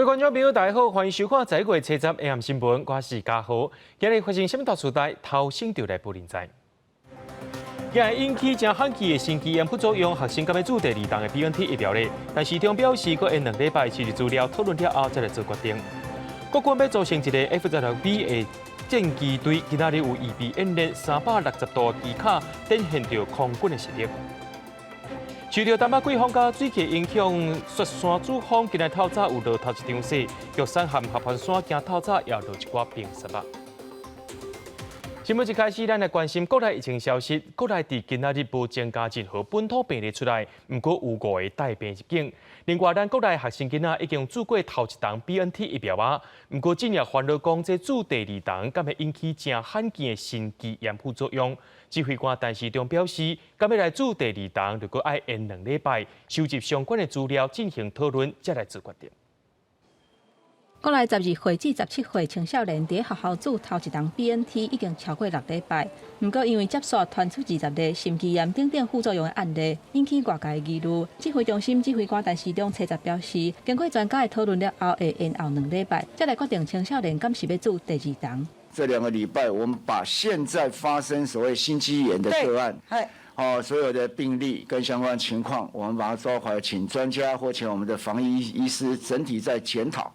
各位觀眾朋友，大家好，歡迎收看11月初十 AM 新聞，我是嘉豪。今日發生啥物大事代，頭先就來報恁知。今日引起誠罕見的心肌炎副作用，學生敢欲注第二筒的 BNT 疫苗咧？陳時中表示，閣延2禮拜收集資料討論了後，才來做決定。國軍欲組成一個 F-16B 的戰機隊，今仔日有預備演練360度機卡，展現著空軍的實力。受著東北季風佮水汽影響，雪山主峰今日透早有落頭一場雪，玉山和合歡山今透早也落一寡冰雪仔。新聞一開始，咱來關心國內疫情消息。國內佇今仔日無增加任何本土病例出來，毋過有五個帶病入境。另外，咱國內學生囡仔已經注過頭一筒 BNT 疫苗啊，毋過真也煩惱講，這注第二筒敢會引起誠罕見的心肌炎副作用？指揮官陳時中表示，敢欲來注第二筒，就閣愛延2禮拜，收集相關的資料進行討論，才來做決定。國內12歲至17歲青少年佇學校注頭一筒 BNT 已經超過6禮拜，毋過因為接續傳出20例心肌炎等等副作用的案例，引起外界疑慮。指揮中心指揮官陳時中初十表示，經過專家的討論了後，會延後兩禮拜，才來決定青少年敢是欲注第二筒。這2個禮拜，我們把現在發生所謂心肌炎的個案，哦，所有的病例跟相關情況，我們把它抓回來，請專家或請我們的防疫醫師整體再檢討。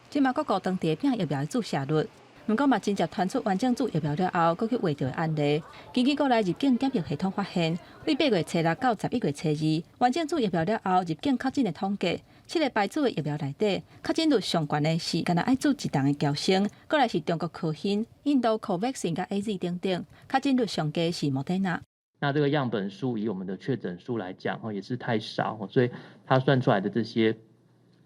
這馬各國當地拼疫苗的注射率，毋過嘛真濟傳出完整注疫苗了後，閣去患著的案例。根據國內入境檢疫系統發現，對8月初六到11月初二，完整注疫苗了後入境確診的統計，七個牌子的疫苗內底，確診率上懸的是干焦愛注一筒的嬌生，過來是中國科興、印度 Covaxin 佮 AZ 等等，確診率上低是莫德納。那這個樣本數以我們的確診數來講，也是太少，所以他算出來的這些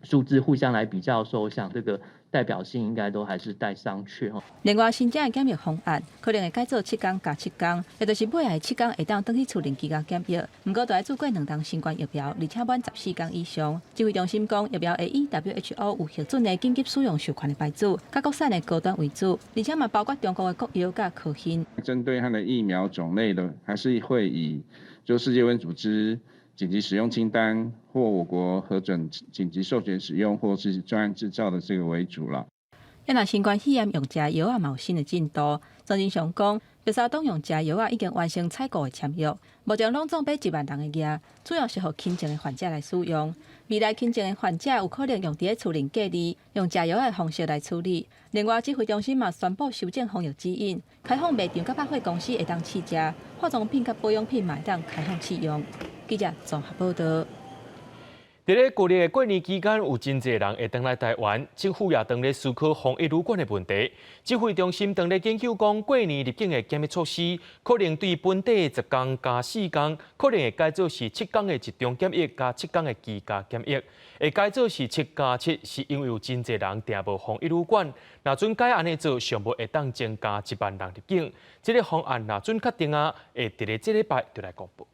數字互相來比較的時候，我想這個代表性應該都還是待商榷。另外，新增的檢疫方案可能會改做7天加7天，也就是尾仔7天會當轉去厝內居家檢疫，毋過著愛注過兩筒新冠疫苗，而且滿14天以上。指揮中心講，疫苗會以 WHO 有核准的緊急使用授權的牌子，佮國產的高端為主，而且嘛包括中國的國藥佮科興。針對它的疫苗種類的，還是會以就世界衛生組織緊急使用清單或我國核准緊急授權使用，或是專案製造的這個為主啦。若新冠肺炎用食藥仔嘛有新的進度。莊人祥講，默沙東用食藥仔已經完成採購的簽約，目前攏總買1萬人的額，主要是予輕症的患者來使用。未來輕症的患者有可能用佇咧厝內隔離，用食藥仔的方式來處理。另外，指揮中心嘛宣布修正防疫指引，開放賣場佮百貨公司會當試食，化妝品佮保養品嘛會當開放試用。記者綜合報道。佇咧舊曆的過年期間，有真濟人會轉來台灣，政府也當咧思考防疫旅館的問題。指揮中心當咧研究講，過年入境的檢疫措施，可能對本地10天加4天，可能會改做是7天的集中檢疫加7天的居家檢疫。會改做是7加7，是因為有真濟人訂無防疫旅館。若準改按呢做，上無會當增加1萬人入境。這個方案若準確定啊，會佇咧這禮拜就來公布。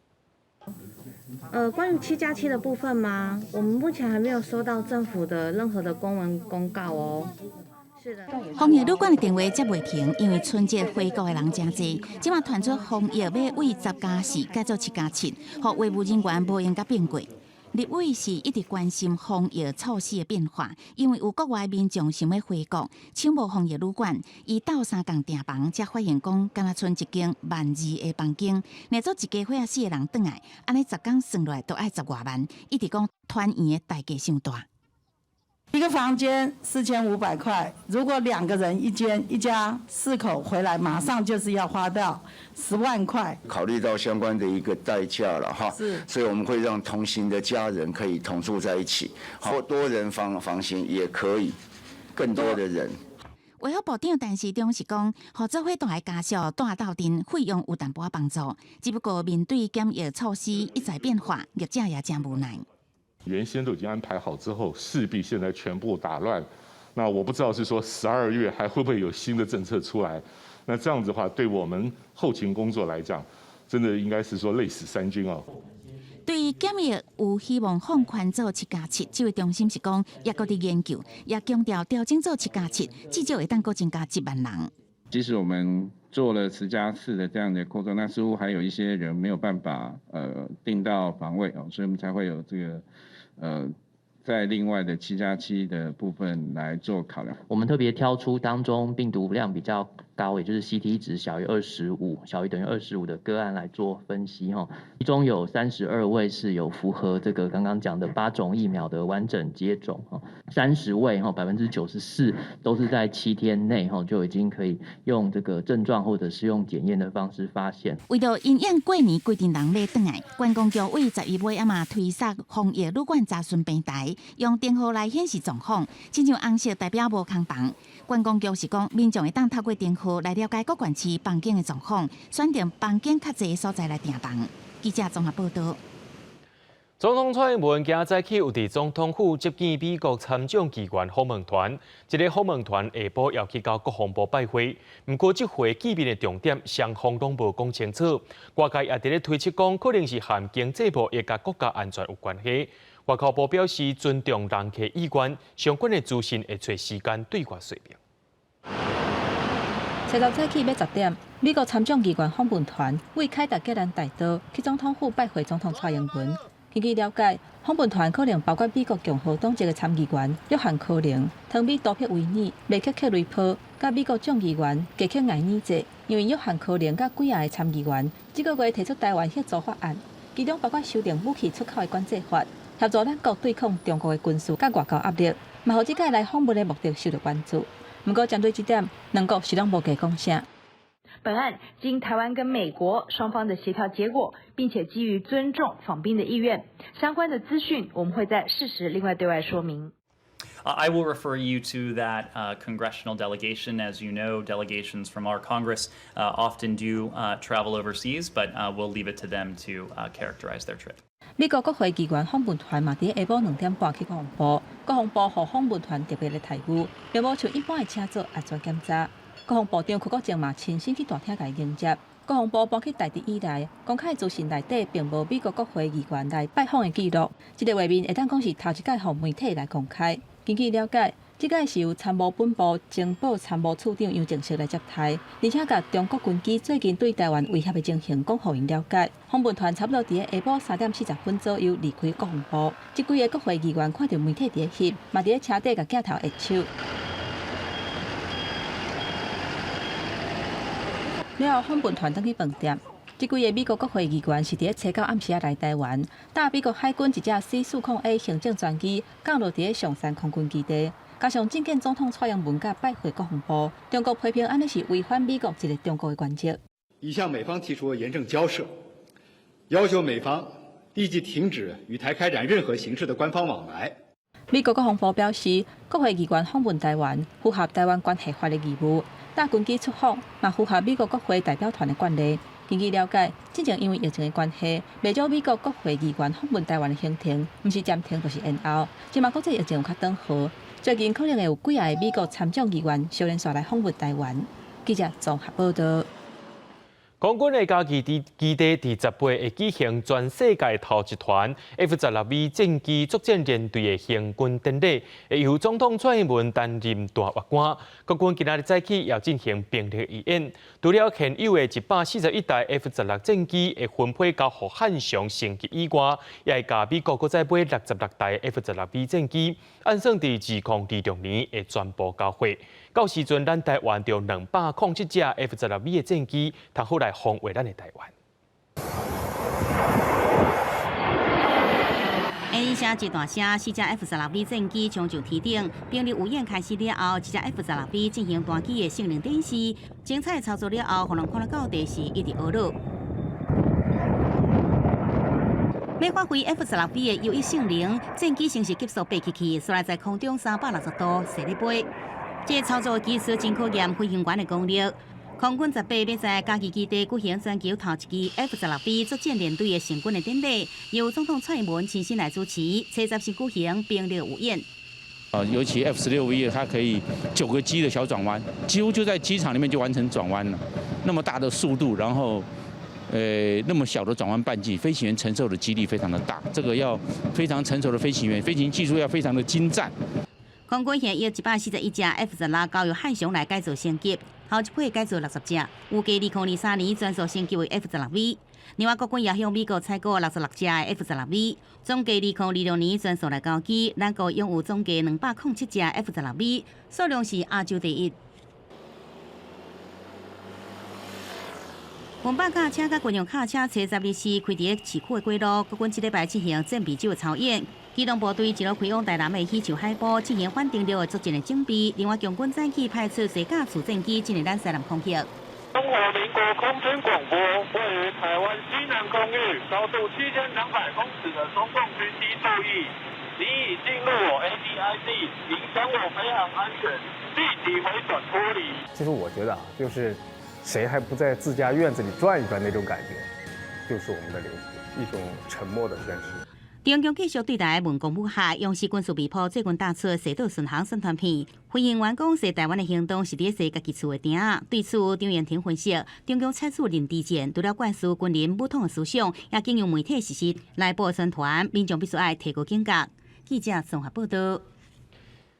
關於7加7的部分嗎？我們目前還沒有收到政府的任何的公文公告哦。是的。防疫旅館的電話接袂停，因為春節回國的人誠濟，這馬傳出防疫欲對10加4改做7加7，予衛務人員無閒共變過。立委是一直關心防疫措施的變化，因為有國外民眾想欲回國，搶無防疫旅館，伊鬥相共訂房，才發現講敢若賰一間萬二的房間，若做一家伙仔四个人轉來，按呢10工算落來都愛十外萬，一直講團圓的代價傷大。一個房間4500塊，如果兩個人一間，一家四口回來，馬上就是要花掉10萬塊。考慮到相關的一個代價了哈，所以我們會讓同行的家人可以同住在一起，或多人房型也可以，更多的人。衛福部長陳時中是講，予做伙蹛的家屬蹛鬥陣，費用有淡薄仔幫助，只不過面對檢疫措施一再變化，業者也誠無奈。原先都已經安排好之後，勢必現在全部打亂。那我不知道是說12月還會不會有新的政策出來？那這樣子的話，對我們後勤工作來講，真的應該是說累死三軍哦。對於檢疫有希望放寬做七加七，指揮中心是講，猶閣佇研究，也強調調整做七加七，至少會當閣增加1萬人。即使我們做了10加4的這樣的工作，那似乎還有一些人沒有辦法訂到房位哦，所以我們才會有這個在另外的7加7的部分來做考量。我們特別挑出當中病毒量比較高，也就是 CT 值小於25，小於等於二十五的個案來做分析哈。其中有32位是有符合這個剛剛講的八種疫苗的完整接種哈，30位哈，94%都是在7天內哈就已經可以用這個症狀或者是用檢驗的方式發現。為著因應過年規陣人欲轉來，觀光局為11尾仔嘛推設防疫旅館查詢平台，用燈號來顯示狀況，親像紅色代表無空房。觀光局是講，民眾會當透過燈號來了解各縣市房間的狀況，選定房間較濟的所在來訂房。記者綜合報道。總統蔡英文今早起有佇總統府接見美國參眾議員訪問團，這个訪問團下晡要去到國防部拜會。毋過這回見面的重點，雙方攏無講清楚。外界也佇咧推測講，可能是和經濟貿易佮國家安全有關係。外交部表示尊重人客意願，相關的資訊會揣時間對外說明。初十早起欲10點，美國參眾議員訪問團為凱達格蘭大道去總統府拜會總統蔡英文。根據了解，訪問團可能包括美國共和黨籍的參議員約翰柯林、湯米多珀維爾、麥克克雷波，佮美國眾議員傑克艾爾澤。因為約翰柯林佮幾个參議員，這個月提出台灣協助法案，其中包括修訂武器出口的管制法，協助咱國對抗中國的軍事佮外交壓力，嘛予這擺來訪問的目的受到關注。毋過針對這點，兩國是攏無加講啥。本案經台灣跟美國雙方的協調結果，並且基於尊重訪賓的意願，相關的資訊我們會在適時另外對外說明。 I will refer you to that congressional delegation. As you know, delegations from our Congress often do travel overseas, but we'll leave it to them to characterize their trip. 美國國會議員訪問團嘛，佇下晡2點半去國防部，國防部予訪問團特別的待遇，並無像一般的車做安全檢查。國防部長柯國正嘛親身去大廳共迎接。國防部搬去台佇以來，公開資訊內底並無美國國會議員來拜訪的記錄。這个畫面會當講是頭一擺予媒體來公開。根據了解，這擺是由參謀本部情報參謀處長楊正式來接待，而且共中國軍機最近對台灣威脅的情形講予𪜶了解。訪問團差不多佇下晡3點40分左右離開國防部。這幾个國會議員看著媒體佇咧翕，嘛佇咧車底共鏡頭握手。了後，訪問團轉去飯店。這幾个美國國會議員是佇咧初九暗時仔來台灣，搭美國海軍一隻 C-40A 行政專機降落佇咧松山空軍基地，加上覲見總統蔡英文佮拜會國防部，中國批評按呢是違反美國一個中國的原則。已向美方提出嚴正交涉，要求美方立即停止與台開展任何形式的官方往來。美國國防部表示，國會議員訪問台灣符合台灣關係法的義務，搭軍機出訪嘛符合美國國會代表團的慣例。根據了解，之前因為疫情的關係，袂少美國國會議員訪問台灣的行程，毋是暫停就是延後。這馬國際疫情有較轉好，最近可能會有幾个美國參眾議員相連紲來訪問台灣。記者綜合報道。空軍的嘉義基地佇10月會舉行全世界頭一團 F-16V 戰機作戰連隊的行軍典禮，會由總統蔡英文擔任大樂官。國軍今仔日早起也進行兵力預演，除了現有的141台 F-16戰機會分配交予漢翔升級以外，也會共美國閣再買66台 F-16V 戰機，按算佇2026年會全部交貨。到時陣，咱台灣就207隻 F-16V 的戰機，通好來防衛咱的台灣。一聲一大聲，四隻 F-16V 戰機衝上天頂，兵力預演開始了後，一隻 F-16V 進行單機的性能展示，精彩操作了後，予人看了到電視一直學落。欲發揮 F-16V 的優異性能，戰機先是急速爬起去，紲來在空中360度踅咧飛。這个操作技術真考驗飛行員的功力。空軍十八欲在嘉義基地舉行全球頭一支 F-16V 作戰連隊的成軍的典禮，由總統蔡英文親身來主持，初十先舉行兵力預演。啊，尤其 F-16V 它可以9個 G 的小轉彎，幾乎就在機場裡面就完成轉彎了。那麼大的速度，然後，那麼小的轉彎半徑，飛行員承受的肌力非常的大，這個要非常成熟的飛行員，飛行技術要非常的精湛。空軍現役141隻 F-16交由漢翔來改造升級，頭一批改造60隻，預計2023年全數升級為 F-16V。另外，國軍也向美國採購66架 F-16V，總計2026年全數來交機，咱國擁有總計207架 F-16V，數量是亞洲第一。運百架車佮軍用卡車，初十二時開佇咧市區的街路，國軍這禮拜進行戰備周的操演，機動部隊一路開往台南的喜樹海埔進行反登陸的作戰的準備。另外，共軍早起派出座駕自戰機進入咱西南空域。中華民國空軍廣播，位於台灣西南空域，高度7200公尺的中共軍機注意，你已進入我 ADIZ，影響我飛行安全，立即回轉脫離。其實我覺得啊，就是誰還不在自家院子裡轉一轉那種感覺，就是我們的領土，一種沉默的宣示。中共繼續對台文攻武嚇，央視軍事頻道最近打出世島巡航宣傳片，飛行員講說台灣的行動是佇咧洗家己厝的埕仔。對此，張延廷分析，中共採取認知戰，除了灌輸軍人武統的思想，也經由媒體實施內部的宣傳，民眾必須愛提高警覺。記者綜合報道。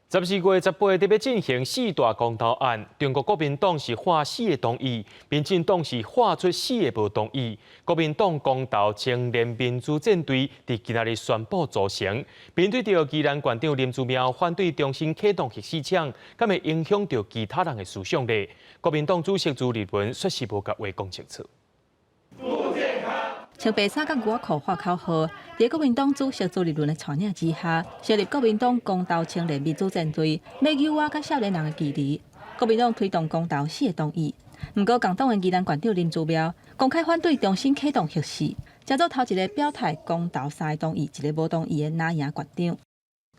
14月18日欲進行四大公投案，中國國民黨是喊四個同意，民進黨是喊出四個無同意。國民黨公投青年民主戰隊佇今仔日宣布組成，面對著宜蘭縣長林姿妙反對重新啟動核四廠，敢會影響著其他人的思想咧？國民黨主席朱立倫說是無共話講清楚。穿白衫佮牛仔褲喊口號，佇國民黨主席朱立倫的帶領之下，成立國民黨公投青年民主戰隊，欲誘惑佮少年人的距離。國民黨推動公投四個同意，毋過共黨的宜蘭縣長林姿妙公開反對重新啟動核四，成做頭一个表態公投三個同意，一个無同意的藍營縣長。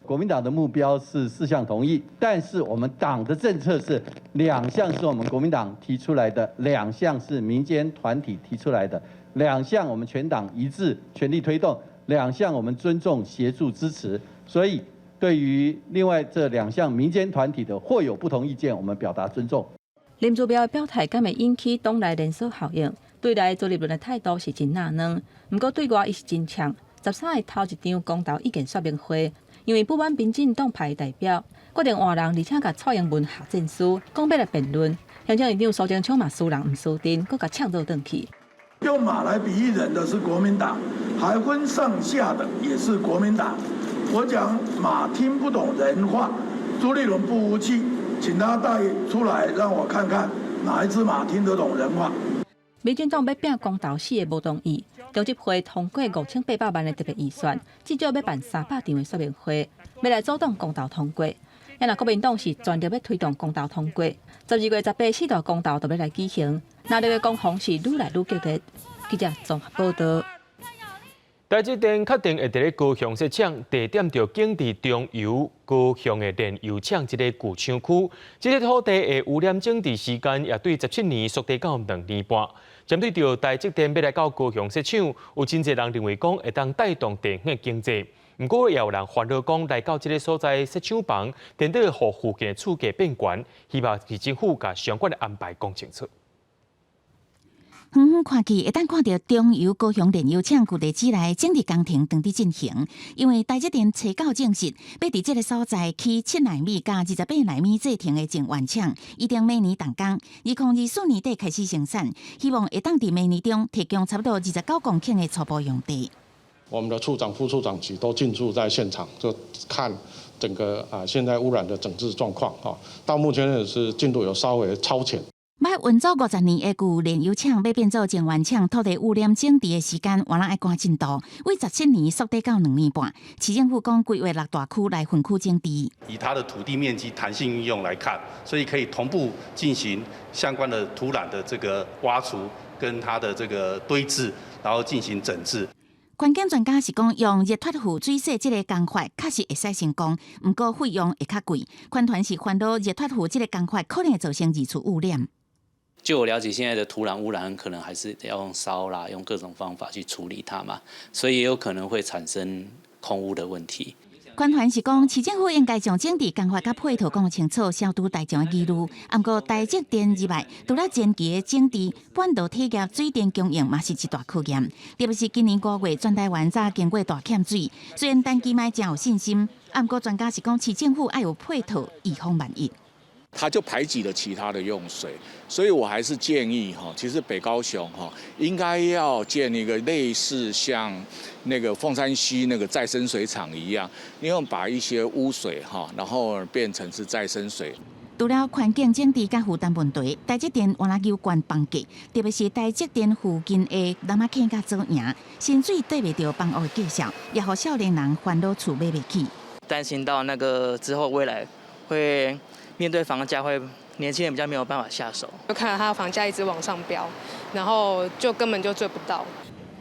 國民黨的目標是四項同意，但是我們黨的政策是兩項是我們國民黨提出來的，兩項是民間團體提出來的。兩項我們全黨一致全力推動，兩項我們尊重協助支持，所以對於另外這兩項民間團體的或有不同意見，我們表達尊重。林姿妙的表態敢會引起黨內連鎖效應？對內朱立倫的態度是真軟軟，毋過對外伊是真嗆。13日頭一場公投意見說明會，因為不滿民進黨派代表，決定換人，而且共蔡英文下戰書，講欲來辯論。行政院長蘇貞昌嘛輸人毋輸陣，閣共嗆做轉去。用馬來比喻人的是國民黨，還分上下的也是國民黨。我講馬聽不懂人話，朱立倫不服氣，請他帶出來讓我看看哪一隻馬聽得懂人話。民進黨欲拚公投四个無同意，中執會通過5800萬的特別預算，至少欲辦300場的說明會，欲來阻擋公投通過。啊若國民黨是全力欲推動公投通過，12月18四大公投就欲來舉行，藍綠的攻防是愈來愈激烈。記者綜合報道。台積電確定會佇咧高雄設廠，地點就揀佇中油高雄的煉油廠這个舊廠區。這个土地的污染整治時間也對17年縮短到2年半。針對著台積電欲來到高雄設廠，有真濟人認為講會當帶動地方經濟。毋過也有人煩惱講，來到這个所在設廠房，顛倒會予附近的厝價變懸，希望市政府共相關的安排講清楚。遠遠看去，會當看著中油高雄煉油廠舊地址內整治工程正佇進行。因為台積電初九證實，欲佇這个所在起7納米佮28納米製程的晶圓廠，預定明年動工，2024年底開始生產，希望會當佇明年中提供差不多29公頃的初步用地。我們的處長、副處長級都進駐在現場，就看整個啊現在污染的整治狀況啊。到目前為止是進度有稍微超前。欲運作50年的舊煉油廠，欲變做晶圓廠，土地污染整治的時間，原來愛趕進度，為17年縮短到2年半。市政府講規劃六大區來分區整治。以它的土地面積彈性運用來看，所以可以同步進行相關的土壤的這個挖除跟它的這個堆置，然後進行整治。環境專家是講，用熱脫附水洗這个工法確實會使成功，毋過費用會較貴。環團是煩惱熱脫附這个工法可能會造成二次污染。就我了解，現在的土壤污染可能還是要用燒啦，用各種方法去處理它嘛，所以也有可能會產生空污的問題。官團是講，市政府應該將整治工法佮配套講清楚，消除大眾的疑慮。毋過台積電入來，除了前期的整治，半導體業水電供應嘛是一大考驗。特別是今年5月，全台灣早經過大欠水，雖然陳其邁誠有信心，毋過專家是講，市政府愛有配套，以防萬一。它就排擠了其他的用水，所以我還是建議哈，其實北高雄哈應該要建一個類似像那個鳳山溪那個再生水廠一樣，因為把一些污水哈，然後變成是再生水。除了環境整治佮負擔問題，台積電原來有關房價，特別是台積電附近的楠仔坑佮左營，薪水對袂著房屋的價數，也予少年人煩惱厝買袂起。擔心到那個之後未來會面對房價，會年輕人比較沒有辦法下手。就看到他的房價一直往上飆，然後就根本就追不到。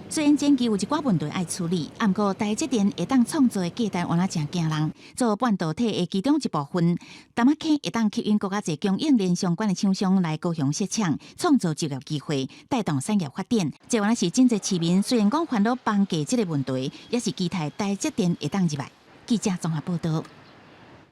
雖然前期有一寡問題愛處理，毋過台積電會當創造的價值，原來誠驚人。做半導體的其中一部分，楠仔坑會當吸引閣較濟供應鏈相關的廠商來高雄設廠，創造就業機會，帶動產業發展。這原來是真濟市民雖然講煩惱房價這個問題，也是期待台積電會當入來。記者綜合報道。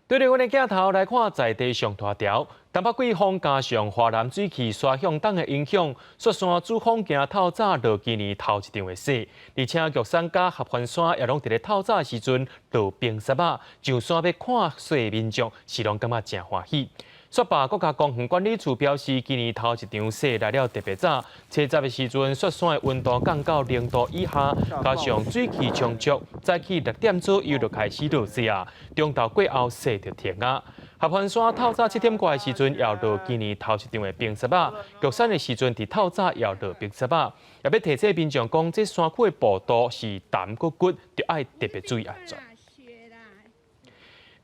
對著阮的鏡頭來看，在地上大條，東北季風加上華南水汽徙向東的影響，雪山主峰今透早落今年頭一場的雪，而且玉山佮合歡山也攏佇咧透早的時陣落冰雪仔，上山欲看雪的民眾是攏感覺誠歡喜。雪霸國家公園管理處表示，今年頭一場雪來了特別早，初十的時陣，雪山的溫度降到0度以下，加上水汽充足，早起6點左右就開始落雪啊。中晝過後雪就停啊。合歡山透早7點外的時陣，也落今年頭一場的冰雪仔。玉山的時陣，佇透早也落冰雪仔。也欲提醒民眾講，這山區的步道是澹閣骨，著愛特別注意安全。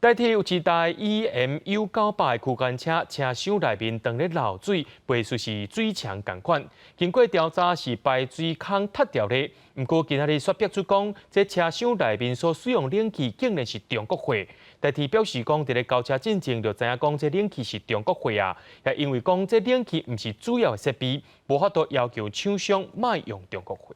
台鐵有一台 EMU 900的區間車，車廂內面當咧漏水，排除是水牆仝款。經過調查是排水孔塌掉的。毋過今仔日煞爆出講，這車廂內面所使用冷氣竟然是中國貨。台鐵表示講，佇咧交車進前就知影講，這冷氣是中國貨啊。也因為講這冷氣毋是主要的設備，無法度要求廠商莫用中國貨。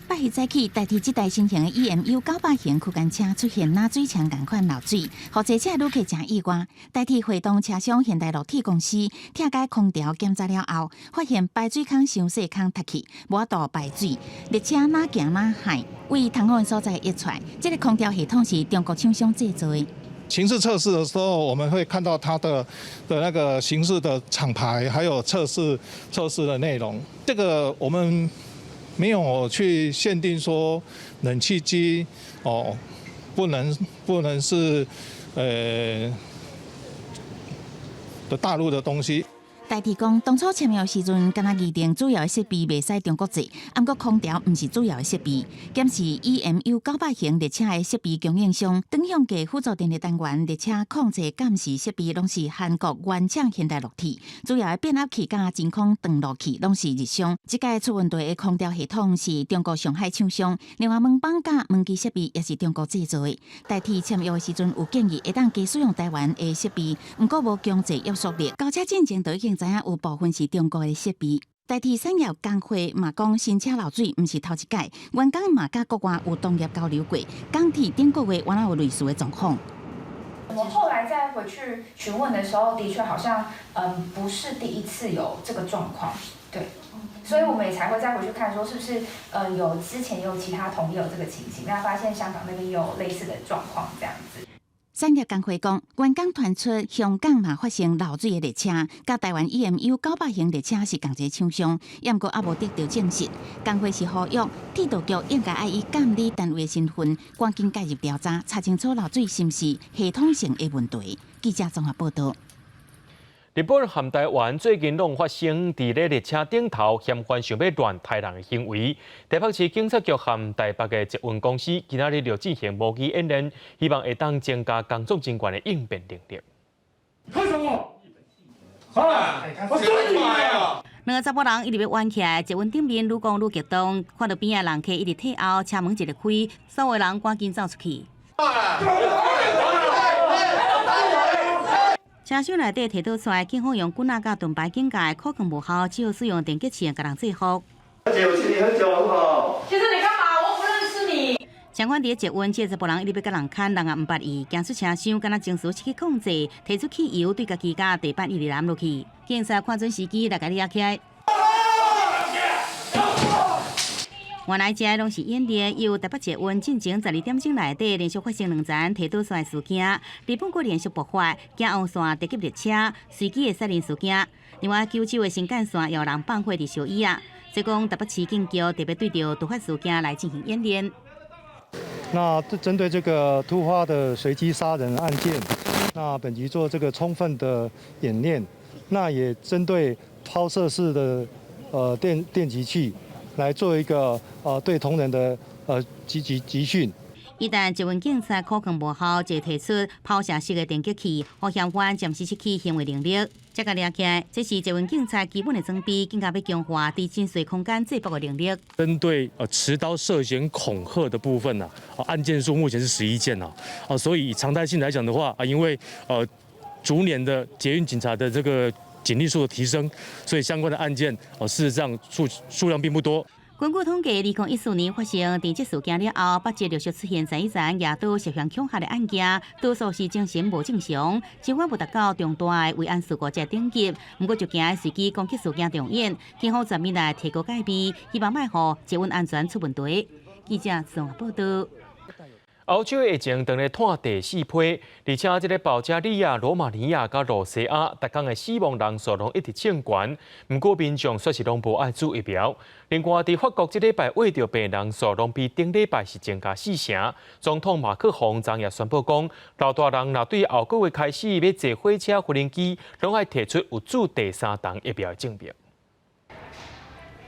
拜二早起，台鐵這台新型的 EMU 900型區間車出現若水牆仝款漏水，予坐車旅客誠意外。台鐵會同車廂現代樂鐵公司拆解空調檢查了後，發現排水孔傷細孔塌去，無法度排水。列車哪行哪害，為通風所在溢出來。這個空調系統是中國廠商製造的。型式測試的時候，我們會看到它的那個型式的廠牌，還有測試的內容。這個我們沒有去限定說冷氣機哦，不能是的大陸的東西。台鐵講，當初簽約時陣，敢若擬定主要的設備袂使中國製，毋過空調毋是主要的設備。檢視 EMU 900型列車的設備供應商，轉向架輔助電力單元、列車控制監視設備，攏是韓國原廠現代樂鐵。主要的變壓器佮真空斷路器攏是日商。這擺出問題的空調系統是中國上海廠商，另外門板佮門機設備也是中國製造的。台鐵簽約的時陣有建議會當加使用台灣的設備，毋過無強制約束力。交車進前就已經知影有部分是中國的設備。台鐵產業工會嘛講，新車漏水毋是頭一擺，員工嘛佮國外有同業交流過，港鐵頂個月原來有類似的狀況。我後來再回去詢問的時候，的確好像不是第一次有這個狀況，對，所以我們也才會再回去看，說是不是有之前有其他同業有這個情形，那發現香港那邊有類似的狀況，這樣子。產業工會講，員工傳出香港嘛發生漏水的列車，佮台灣 EMU 900型列車是仝一個廠商，毋過猶無得著證實。工會是呼籲鐵道局應該愛以監理單位的身份，趕緊介入調查，查清楚漏水是毋是系統性的問題。記者綜合報道。日本和台灣最近攏發生佇咧列車頂頭嫌犯想欲亂刣人的行為。台北市警察局和台北的捷運公司今仔日就進行模擬演練，希望會當增加工作人員的應變能力。看什麼？啊！我追你啊！兩個查埔人一直欲冤起來，捷運頂面愈講愈激動，看著邊仔人客一直退後，車門一直開，所有人趕緊走出去。車廂內底提倒出來，警方用棍仔佮盾牌警戒，可能無效，只好使用電擊槍共人制服。姐，我請你喝酒好不好？先生，你幹嘛？我不認識你。相反，佇捷運，這個查埔人一直欲共人牽，人也毋捌伊，行出車廂，敢若情緒失去控制，提出汽油對家己佮地板一直淋落去。警察看準時機來共你壓起來。原來這攏是演練，由台北捷運進前12點鐘內底連續發生兩層提倒線事件，日本閣連續爆發京王線特急列車隨機的殺人事件。另外，九州的新幹線有人放火佇燒椅仔，所以講台北市警局特別對著突發事件來進行演練。那針對這個突發的隨機殺人案件，那本局做這個充分的演練，那也針對拋射式的電擊器來做一個對同仁的集訓。一旦捷運警察考勤無效，就提出拋射式的電擊器，予嫌犯暫時失去行為能力。這個掠起來，這是捷運警察基本的裝備，更加欲強化佇真細空間制暴的能力。針對持刀涉嫌恐嚇的部分呢，案件數目前是11件啊，所以以常態性來講的話，啊，因為逐年的捷運警察的這個警力數的提升，所以相關的案件事實上數量並不多。根據統計，2014年發生電擊事件了後，北捷陸續出現11人舉刀涉嫌恐嚇的案件，多數是精神無正常，盡管無達到重大的維安事故這等級，毋過就驚隨機攻擊事件重演，警方全面來提高戒備，希望莫予捷運安全出問題。記者綜合報道。歐洲疫情正咧湠第四波，而且這个保加利亞、羅馬尼亞佮露西亞，逐工的死亡人數攏一直衝懸。毋過民眾卻是攏無愛注疫苗。另外，佇法國這禮拜穢著病人數攏比頂禮拜是增加四成。總統馬克宏昨也宣布講，老大人若對後個月開始欲坐火車、無人機，攏愛提出有注第三針疫苗的證明。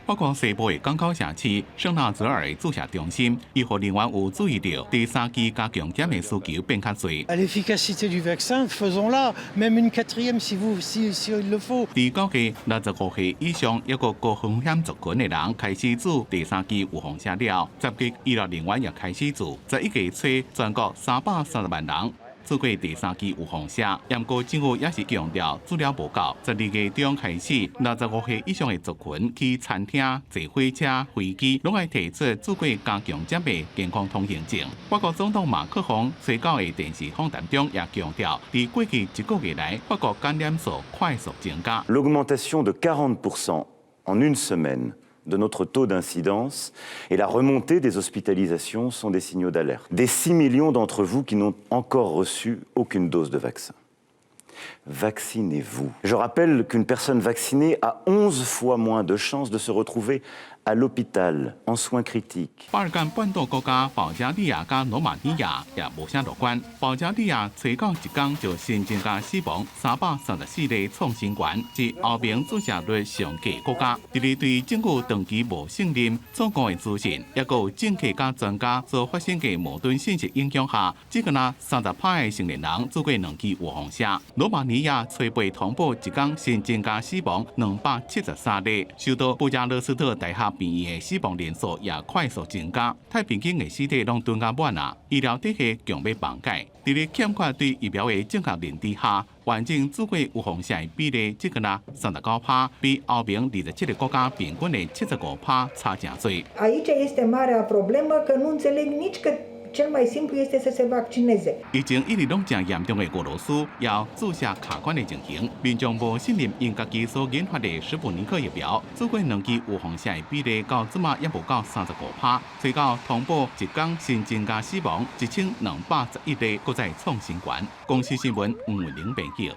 法國西部的港口城市聖納澤爾注射中心，醫護人員有注意到第三劑加強針的需求變較濟。 L'efficacité du vaccin, faisons-la, même une quatrième si vous si si il le faut。佇9月65歲以上抑閣高風險族群的人開始注第三劑預防針了，10月醫療人員也開始注，11月初全國330萬人注過第三劑預防針，毋過政府也是強調注了無夠。12月中開始，65歲以上的族群去餐廳、坐火車、飛機，攏愛提出注過加強針的健康通行證。法國總統馬克宏初九的電視訪談中也強調，佇過去一個月來，法國感染數快速增加。 L'augmentation de 40% en une semaine de notre taux d'incidence et la remontée des hospitalisations sont des signaux d'alerte. Des 6 millions d'entre vous qui n'ont encore reçu aucune dose de vaccin. Vaccinez-vous. Je rappelle qu'une personne vaccinée a 11 fois moins de chances de se retrouver à l'hôpital en soins critiques。巴爾幹半島國家保加利亞佮羅馬尼亞也無啥樂觀。保加利亞初九一工就新增加死亡334例創新高，是歐盟注射率上低國家。佇咧對政府長期無信任、錯誤的資訊，抑閣有政客佮專家所發生的矛盾信息影響下，只敢若30%的成年人注過兩劑預防針。羅馬尼亞初八通報一工新增加死亡273例，首都布加勒斯特大學病院的死亡人數也快速增加，太平間的屍體攏囤甲滿啊，醫療體系強欲崩解。佇咧欠缺對疫苗的正確認知下，完成注過預防針的比例只敢若39%，比歐盟27個國家平均的75%差誠濟。 Aici este marea problemă că nu înțeleg nici că cel mai simplu este să se vaccineze. 疫情一直攏誠嚴重的俄羅斯，也有注射卡關的情形，民眾無信任𪜶家己所研發的史普尼克疫苗，注過兩劑預防針的比例到這馬也無夠35%，最後通報一工新增加死亡1211例，閣再創新高。公視新聞吳文玲編輯。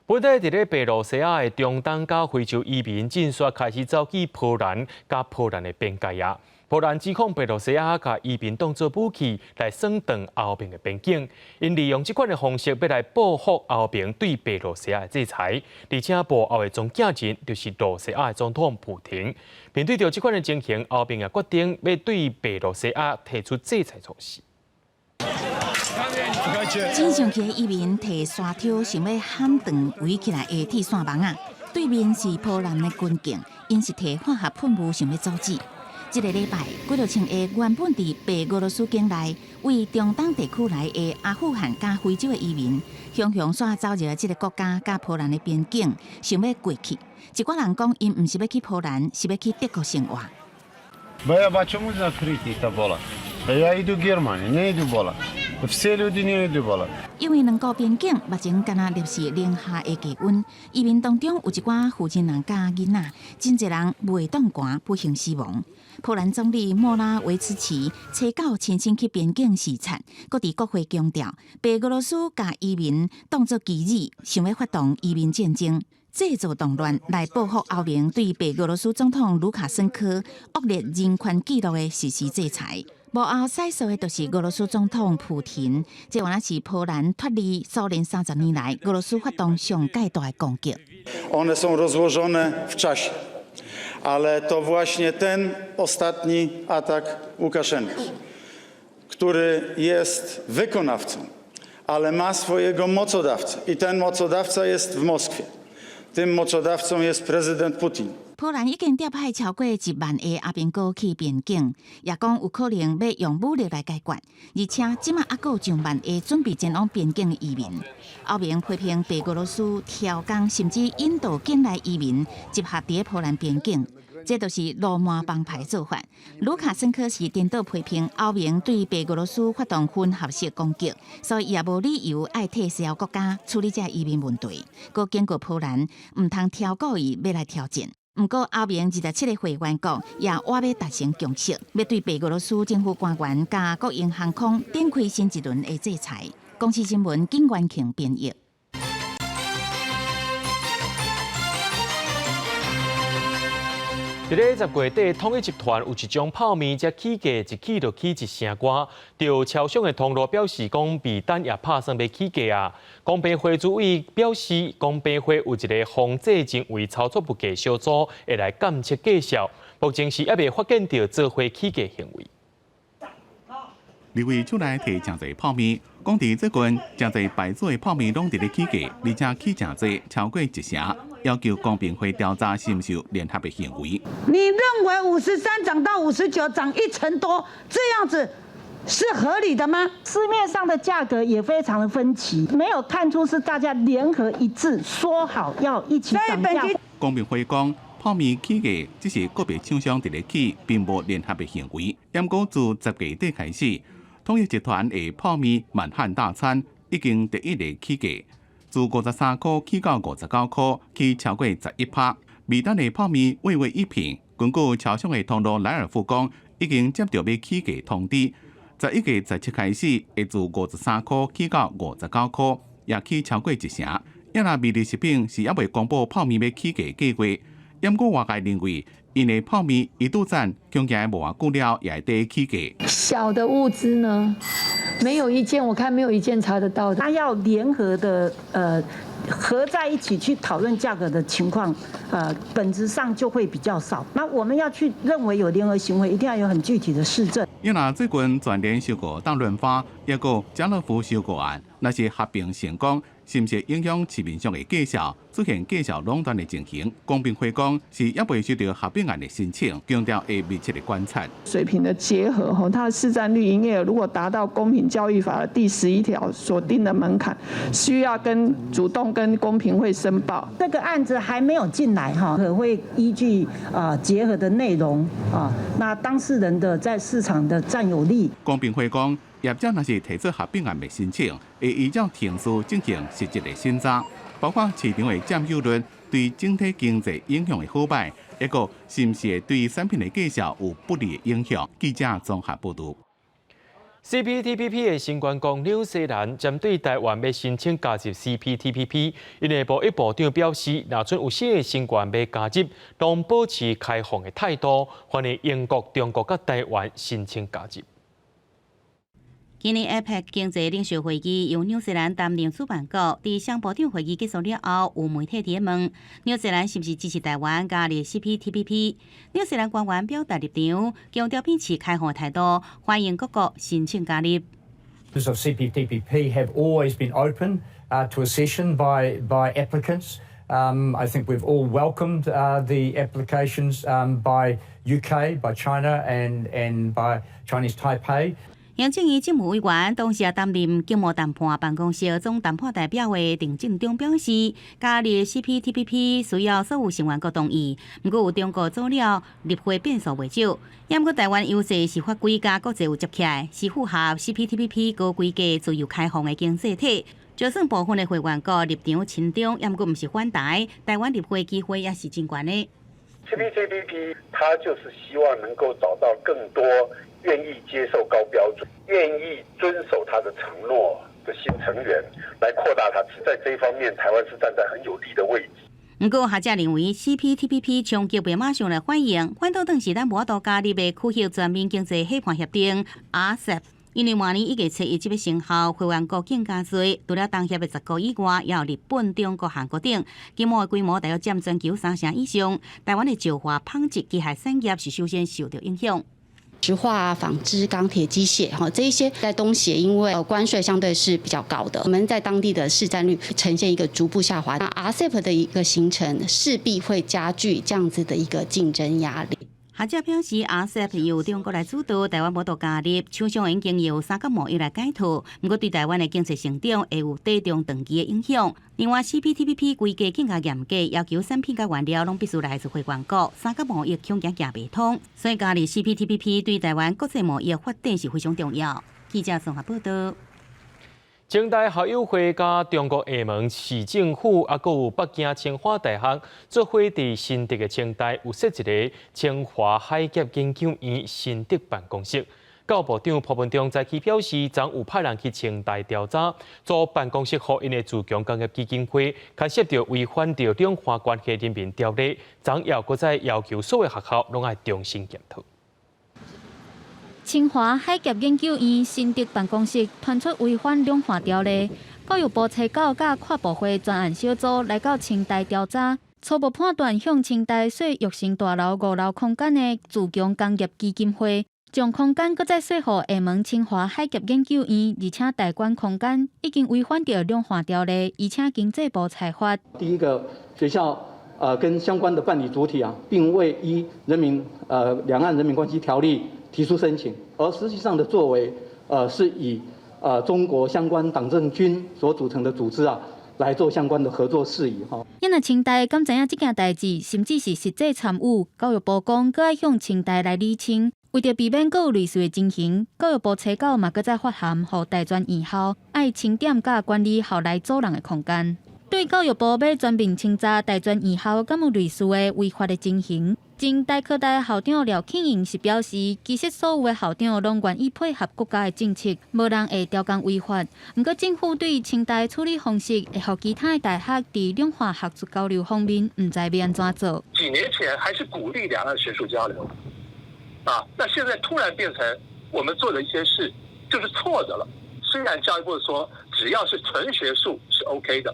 本底佇咧白羅西亞的中東佮非洲移民進煞開始走去波蘭佮波蘭的邊界啊。波蘭指控白羅西亞共移民當做武器來闖斷歐盟的邊境，𪜶利用這款的方式欲來報復歐盟對白羅西亞的制裁，而且幕後的中間人就是露西亞的總統普廷。面對著這款的情形，歐盟也決定欲對白羅西亞提出制裁措施。真上氣的移民提沙挑，想欲撼斷圍起來的鐵線網仔。對面是波蘭的軍警，𪜶是提化學噴霧想欲阻止。這个禮拜，幾若千個原本佇白俄羅斯境內，為中東地區來的阿富汗佮非洲的移民，雄雄煞走入這个國家佮波蘭的邊境，想欲過去。一寡人講，𪜶毋是欲去波蘭，是欲去德國生活。 Почему закрытый это было? Я иду в Германию, не иду в Poland. Все люди не идут в Poland. 因為兩國邊境目前敢若攝氏零下的低溫，移民當中有一寡婦人佮囡仔，真濟人袂擋寒，不幸死亡。波蘭總理莫拉維茨奇初九親身去邊境視察，閣佇國會強調，白俄羅斯共移民當作棋子，想欲發動移民戰爭，製造動亂來報復歐盟對白俄羅斯總統盧卡申科惡劣人權紀錄的實施制裁。幕後使數的就是俄羅斯總統普廷，這原來是波蘭脫離蘇聯30年來，俄羅斯發動上蓋大的攻擊。 One są rozłożone w czasie, ale to właśnie ten ostatni atak Łukaszenki, który jest wykonawcą, ale ma swojego mocodawcę i ten mocodawca jest w Moskwie. Tym mocodawcą jest prezydent Putin. 波蘭已經調派超過1萬個阿兵哥去邊境，也講有可能欲用武力來解決。而且這馬猶閣有上萬個準備前往邊境的移民。歐盟批評白俄羅斯挑工，甚至引導境內移民集合佇波蘭邊境，這就是鱸鰻幫派做法。盧卡申科是顛倒批評歐盟對白俄羅斯發動混合式攻擊，所以也無理由愛替西歐國家處理這移民問題。閣警告波蘭毋通挑故意欲來挑戰。毋過，歐盟27個會員國也倚欲達成共識，欲對白俄羅斯政府官員佮國營航空展開新一輪的制裁。公視新聞金元慶編譯。佇咧10月底，統一集團有一種泡麵，才起價一起就起一成外。著超商的通路表示講，味丹也拍算欲起價啊。公平會主委表示，公平會有一个防制行為操作物價小組，會來監測價數。目前是猶未發現著做貨起價行為。立委出來提誠濟泡麵，講佇最近誠濟牌子的泡麵攏佇咧起價，而且起誠濟，超過一成，要求公平會調查是毋是有聯合的行為。你認為53漲到59，漲一成多，這樣子是合理的嗎？市面上的價格也非常的分歧，沒有看出是大家聯合一致說好要一起漲價。公平會講，泡麵起價只是個別廠商佇咧起，並無聯合的行為。毋過自10月底開始，統一集團的泡麵滿漢大餐已經第一个起價，自53塊起到59塊，起超過11%。味丹的泡麵味味一品，根據超商的通路萊爾富講，已經接到欲起價通知，11月17開始會自53塊起到59塊，也起超過一成。也若美麗食品是猶未公布泡麵欲起價計劃，毋過外界認為，𪜶的泡麵一度讚，恐驚無偌久了也會得起價。小的物資呢，沒有一件，我看沒有一件查得到的。他要聯合的，合在一起去討論價格的情況，本質上就會比較少。那我們要去認為有聯合行為，一定要有很具體的事證。因為最近全聯收購大潤發，抑閣家樂福收購案，若是合併成功，是毋是影響市面上的價數，出現價數壟斷的情形？公平會講是猶未收到合併案的申請，強調會密切的觀察。水平的結合，吼，它的市佔率營業額如果達到公平交易法的第11條所定的門檻，需要跟主動跟公平會申報。這個案子還沒有進來，哈，可會依據啊結合的內容啊，那當事人的在市場的佔有率。公平會講，業者若是提出合併案的申請，會依照程序進行實質的審查，包括市場的佔有率、對整體經濟影響的好歹，抑閣是毋是會對產品的價數有不利的影響。記者綜合報導。 CPTPP 的成員國紐西蘭針對台灣欲申請加入 CPTPP，𪜶的貿易部長表示，若準有新的成員欲加入，攏保持開放的態度，歡迎英國、中國佮台灣申請加入。今年 APEC 經濟領袖會議由紐西蘭擔任主辦國，佇雙部長會議結束了後，有媒體提問紐西蘭是毋是支持台灣加入 CPTPP？紐西蘭官員表達立場，強調秉持開放態度，歡迎各國申請加入。 Of CPTPP have always been open to accession by applicants. I think we've all welcomed the applications by UK, by China, and by Chinese Taipei. 行政院政務委員，同時也擔任經貿談判辦公室總談判代表的鄭進中表示，加入 CPTPP 需要所有成員國同意，毋過有中國阻撓，入會變數袂少。毋過台灣優勢是法規佮國際有接起，是符合 CPTPP 高規格、自由開放的經濟體。就算部分的會員國立場親中，毋過毋是反台，台灣入會機會也是真懸的。CPTPP 它就是希望能夠找到更多願意接受高標準、願意遵守它的承諾的新成員，來擴大它。在這一方面，台灣是站在很有利的位置。毋過學者認為，CPTPP 衝擊袂馬上來反應，反倒當時咱無法度加入的區域全面經濟夥伴協定 RCEP，因為明年一月初一就欲生效，會員國更加濟，除了東協的十國以外，也有日本、中國、韓國等，經貿的規模大約佔全球三成以上。台灣的石化、紡織、機械產業是首先受到影響。石化、紡織、鋼鐵、機械，哈，這一些在東協，因為關稅相對是比較高的，我們在當地的市佔率呈現一個逐步下滑。那 RCEP 的一個形成，勢必會加劇這樣子的一個競爭壓力。學者表示，RCEP 由中國來主導，台灣無度加入，廠商已經由三角貿易來解套，毋過對台灣的經濟成長會有短中長期的影響。另外，CPTPP 規格更加嚴格，要求產品佮原料攏必須來自會員國，三角貿易恐驚行袂通，所以加入 CPTPP 對台灣國際貿易發展是非常重要。記者綜合報道。清大校友會佮中國廈門市政府，啊，閣有北京清華大學做伙佇新竹的清大有設一个清華海峽研究院新竹辦公室。教育部長潘文忠早起表示，昨有派人去清大調查，租辦公室予𪜶的自強工業基金會，牽涉著違反著兩岸關係人民條例，昨又閣再要求所有學校攏愛重新檢討。清華海峽研究院新竹辦公室傳出違反兩岸條例，教育部初九佮跨部會專案小組來到清大調查，初步判斷向清大稅育成大樓五樓空間的自強工業基金會，將空間閣再稅予廈門清華海峽研究院，而且代管空間已經違反著兩岸條例，而且經濟部裁罰。第一個學校，跟相關的辦理主體啊，並未依人民兩岸人民關係條例提出申請，而實際上的作為，是以中國相關黨政軍所組成的組織啊，來做相關的合作事宜。哈。你若清大敢知影這件代誌，甚至是實際參與，教育部講，閣愛向清大來釐清，為著避免閣有類似的情形，教育部初九嘛閣再發函予大專院校，愛清點佮管理校內租人的空間。對教育部欲全面清查大專院校敢有類似的違法的情形，前台科大校長廖慶英是表示，其實所有的校長攏願意配合國家的政策，無人會刁工違法。毋過政府對清大處理方式，會予其他的大學佇兩岸學術交流方面，毋知欲按怎做。幾年前還是鼓勵兩岸學術交流，啊，那現在突然變成我們做的一些事就是錯的了。雖然教育部說只要是純學術是 OK 的。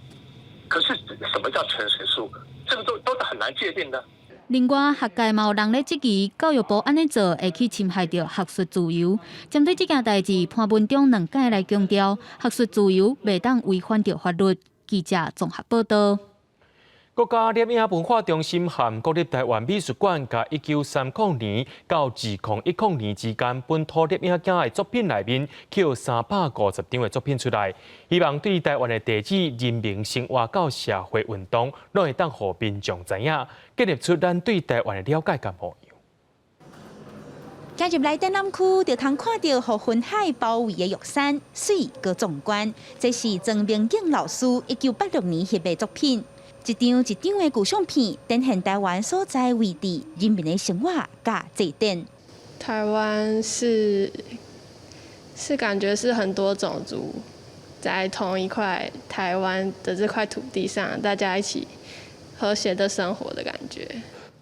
可是什麼叫純學術？這個都是很難界定的。另外，學界嘛有人咧質疑教育部按呢做會去侵害著學術自由。針對這件代誌，潘文忠兩擺來強調，學術自由袂當違反著法律。記者綜合報道。國家攝影文化中心和國立臺灣美術館，共1930年到2010年之間本土攝影家的作品內面，抾350張的作品出來，希望對臺灣的地理、人民生活到社會運動，攏會當予民眾知影，建立出咱對臺灣的了解佮模樣。行入來展覽區，就通看著予雲海包圍的玉山，媠閣壯觀。這是曾明景老師1986年翕的作品。一張一張的舊相片，展現臺灣所在位置、人民的生活佮祭典。臺灣是感覺是很多種族在同一塊臺灣的這塊土地上，大家一起和諧的生活的感覺。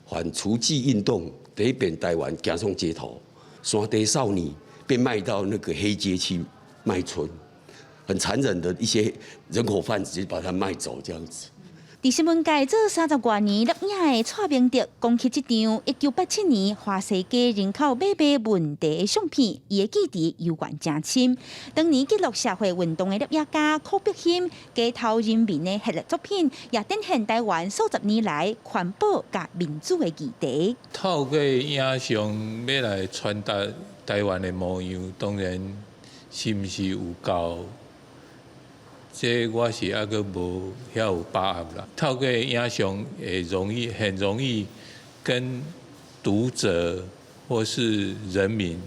反雛妓運動第一遍臺灣走上街頭，山地少女被賣到那個黑街去賣春，很殘忍的一些人口販子就把他賣走，這樣子。佇新聞界做三十外年攝影的蔡明德，講起這張1987年華西街人口買賣問題的相片，伊的記憶猶原誠深。當年記錄社會運動的攝影家柯碧欣，街頭人民的系列作品，也展現臺灣數十年來環保佮民主的議題。透過影像欲來傳達臺灣的模樣，當然是毋是有夠？這我是猶閣無遐有把握啦。透過影像會容易，很容易跟讀者或是人民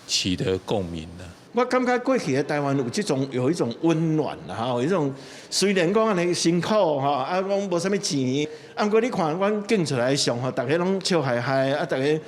取得共鳴啦。我感覺過去的台灣有這種有一種溫暖啦，吼，有一種雖然講按呢辛苦吼，啊講無啥物錢，啊毋過你看阮鏡出來的相吼，逐家攏笑嘻嘻，啊，逐家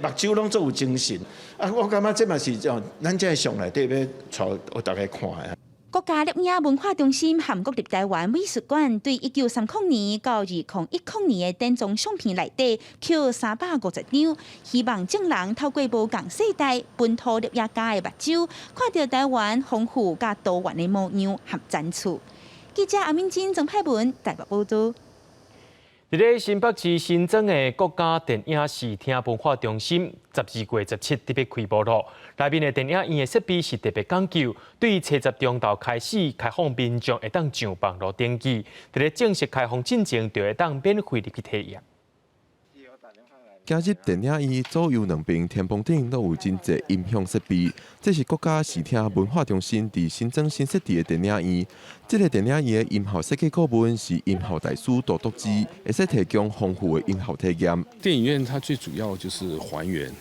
目睭攏足有精神，啊，我感覺這嘛是種咱這相內底欲予逐家看的。國家錄影文化中心和國立臺灣美術館對1930年到2010年的典藏相片內底，抾350張，希望眾人透過無仝世代本土錄影家的目睭，看著臺灣豐富佮多元的模樣和展出。記者阿敏珍、曾派文台北報導。佇咧新北市新莊的國家電影視聽文化中心，12月17特別開幕咯。內面的電影院的設備是特別講究，對初十中晝開始開放民眾會當上網路登記，佇咧正式開放進前就會當免費入去體驗。今日電影院左右兩邊天棚頂攏有真濟音響設備，這是國家視聽文化中心佇新莊新設置的電影院。這个電影院的音效設計顧問是音效大師杜篤之，會使提供豐富的音效體驗。電影院它最主要就是還原，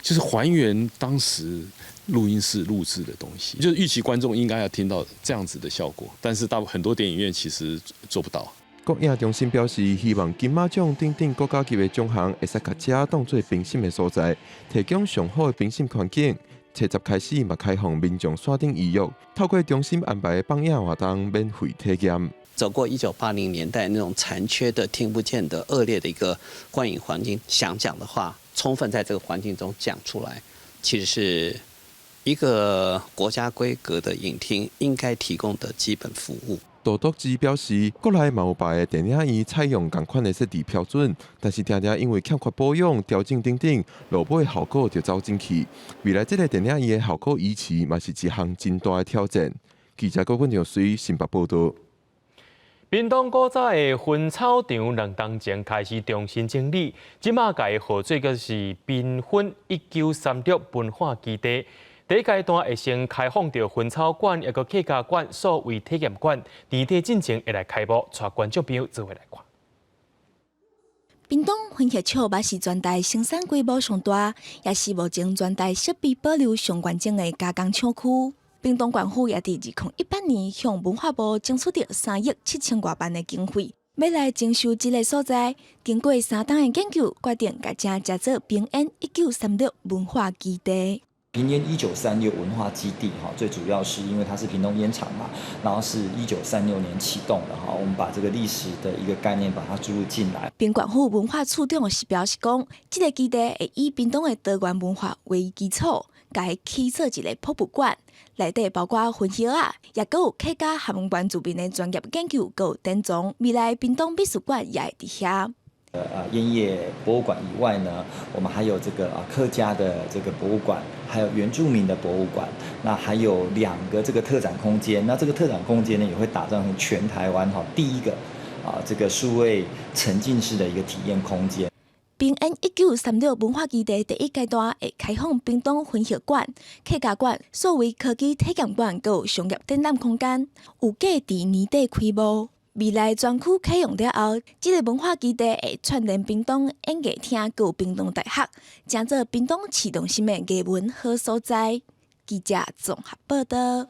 就是還原當時錄音室錄製的東西，就是預期觀眾應該要聽到這樣子的效果，但是大部分很多電影院其實做不到。國影中心表示，希望金馬獎等等國家級的獎項會使共遮當做評審的所在，提供上好的評審環境。初十開始嘛開放民眾線頂預約，透過中心安排的放映活動免費體驗。走過1980年代那種殘缺的、聽不見的、惡劣的一個觀影環境，想講的話，充分在這個環境中講出來，其實是一個國家規格的影廳應該提供的基本服務。杜篤之表示，國內嘛有別个電影院採用仝款的設置標準，但是定定因為欠缺保養、調整等等，落尾效果就走進去。未來這个電影院的效果維持，嘛是一項真大的挑戰。記者郭冠水新北報導。屏東古早的薰草場兩冬前開始重新整理，這馬共伊號做個是繽紛1936文化基地。第一階段會先開放著薰草館，抑閣客家館、數位體驗館，年底進前會來開幕，帶觀眾朋友做伙來看。屏東薰葉廠嘛是全台生產規模上大，也是目前全台設備保留上完整的加工廠區。屏東縣府也佇2018年向文化部爭取著3億7千外萬的經費，欲來整修這个所在。經過3冬的研究，決定共遮成做平煙一九三六文化基地。屏煙一九三六文化基地，哈，最主要是因為它是屏東菸廠嘛，然後是1936年啟動的，哈，我們把這個歷史的一個概念把它注入進來。屏縣府文化處長是表示講，這个基地會以屏東的多元文化為基礎，共伊起做一个博物館，內底包括薰葉仔，也閣有客家和原住民的專業研究，閣有典藏。未來屏東美術館也會佇遐。菸葉博物館以外呢，我們還有這個啊客家的這個博物館，還有原住民的博物館，那還有兩個這個特展空間。那這個特展空間呢，也會打造成全台灣哈第一個啊這個數位沉浸式的一個體驗空間。屏煙1936文化基地第一階段會開放屏東薰葉館、客家館、數位科技體驗館，閣有商業展覽空間，預計佇年底開幕。未來專區啟用了後，這个文化基地會串聯屏東演藝廳，閣有屏東大學，成做屏東市中心的藝文好所在。記者綜合報導。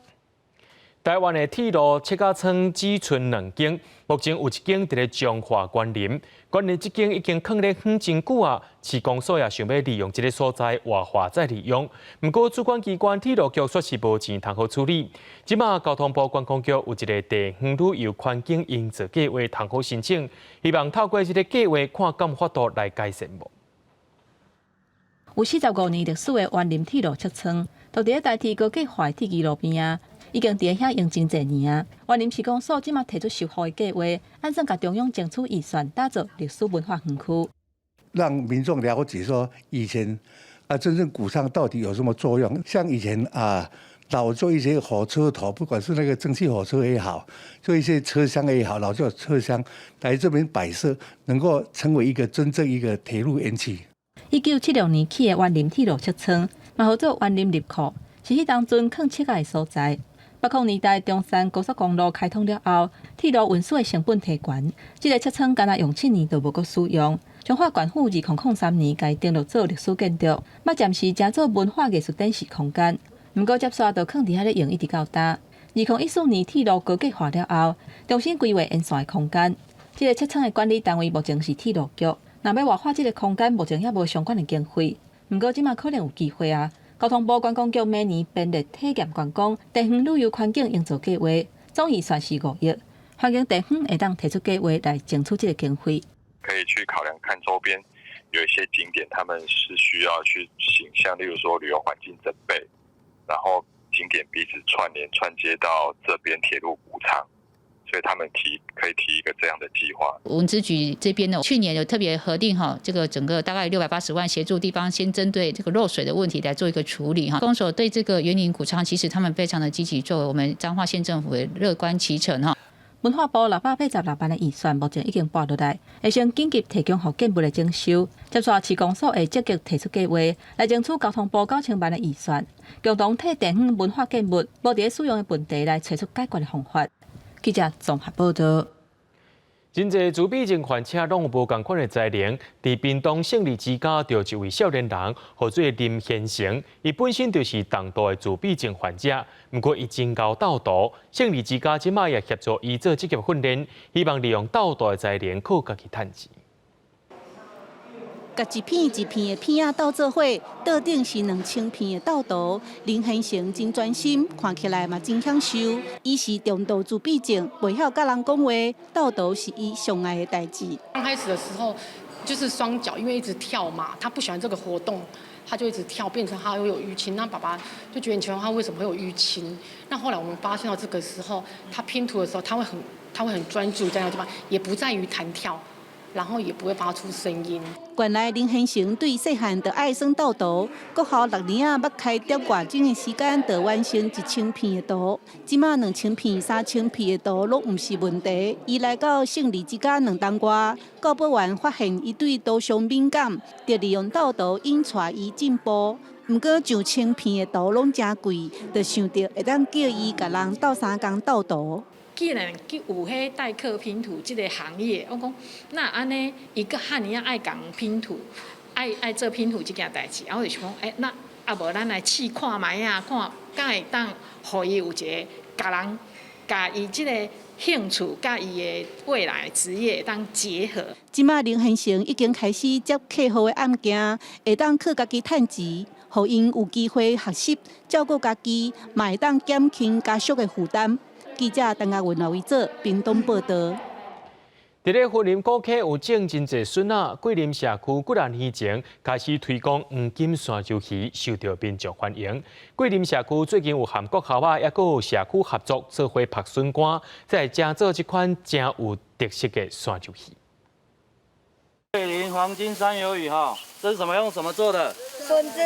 台灣的鐵路切割廠只賰兩間，目前有一間佇咧彰化員林，員林這間已經囥咧遠真久啊，市公所也想欲利用這个所在活化再利用，毋過主管機關鐵路局說是無錢通好處理。這馬交通部觀光局有一个地方旅遊環境營造計畫通好申請，希望透過這个計畫看敢有法度來改善無。有45年歷史的員林鐵路車倉，就佇咧台鐵高架化鐵支路邊仔。已經佇咧遐用真濟年啊！員林市公所這馬提出修復的計劃，按怎共中央爭取預算，打造歷史文化園區，讓民眾了解說以前啊，真正谷倉到底有什麼作用？像以前啊，老舊一些火車頭，不管是那個蒸汽火車也好，做一些車廂也好，老舊車廂來這邊擺設，能夠成為一個真正一個鐵路園區。1976年起的員林鐵路車倉，嘛號做員林入庫，是彼當陣囥車仔的所在。80年代中山高速公路開通了後，鐵路運輸的成本提懸，這个車倉干焦用7年就無閣使用。彰化縣府2003年共伊登錄做歷史建築，嘛暫時成做文化藝術展示空間。毋過接紲就囥佇遐咧用，一直到今。2014年鐵路高架化了後，重新規劃沿線的空間。這個測倉的管理單位目前是鐵路局，若欲活化這個空間，目前猶無相關的經費。毋過這馬可能有機會啊！交通部觀光局明年編列體驗觀光地方旅遊環境營造計劃，總預算是5億，歡迎地方會當提出計劃來爭取這個經費。可以去考量看周邊有一些景點，他們是需要去形象，例如說旅遊環境整備，然後景點彼此串聯串接到這邊鐵路谷倉，所以他們提可以提一個這樣的計劃。文資局這邊呢，去年有特別核定哈，這個整個大概680萬，協助地方先針對這個漏水的問題來做一個處理哈。公所對這個員林谷倉，其實他們非常的積極作為，我們彰化縣政府也樂觀其成哈。文化部686萬的預算，目前已經撥落來，會先緊急提供予建物的整修。接紲市公所會積極提出計劃，來爭取交通部9000萬的預算，共同替地方文化建物無佇咧使用的問題來揣出解決的方法。記者綜合報道。真濟自閉症患者攏有無仝款的才能。佇屏東勝利之家，就一位少年人，號做林賢成，伊本身就是重度的自閉症患者，毋過伊真𠢕鬥圖。勝利之家這馬也協助伊做職業訓練，希望利用鬥圖的才能靠家己趁錢。共一片一片的片仔鬥做伙，桌頂是2000片的鬥圖。林賢成真專心，看起來嘛真享受。伊是重度自閉症，袂曉佮人講話，鬥圖是伊上愛的代誌。剛開始的時候，就是雙腳因為一直跳嘛，他不喜歡這個活動，他就一直跳，變成他會有淤青。那爸爸就覺得很奇怪，他為什麼會有淤青？那後來我們發現到這個時候，他拼圖的時候，他會很專注在那個地方，也不在於彈跳。然後也不會發出聲音。原來林先生對細漢就愛耍鬥圖，國校六年仔捌開踮偌鐘的時間，就完成1000片的圖。這馬2000片、3000片的圖攏毋是問題。伊來到勝利之家2冬外，教保員發現伊對圖像敏感，就利用鬥圖引帶伊進步。毋過上千片的圖攏誠貴，就想著會當叫伊共人鬥相共鬥圖。既然有彼代客拼圖這個行業，我講那按呢，伊閣遐爾仔愛共拼圖，愛做拼圖這件代誌，啊，我就想講，欸，那啊無咱來試看覓仔，看敢會當予伊有一個共人共伊這個興趣佮伊的未來職業當結合。這馬林先生已經開始接客戶的案件，會當靠家己趁錢，予𪜶有機會學習照顧家己，嘛會當減輕家屬的負擔。記者陳亞文、劉維哲，屏東報道。佇咧雲林古坑有種真濟筍仔，桂林社區幾若年前開始推廣黃金山椒魚，受到民眾歡迎。桂林社區最近有和國校仔，抑閣有社區合作做伙曝筍乾，再製做這款誠有特色的山椒魚。桂林黃金山魷魚哈，這是什麼用什麼做的？筍子。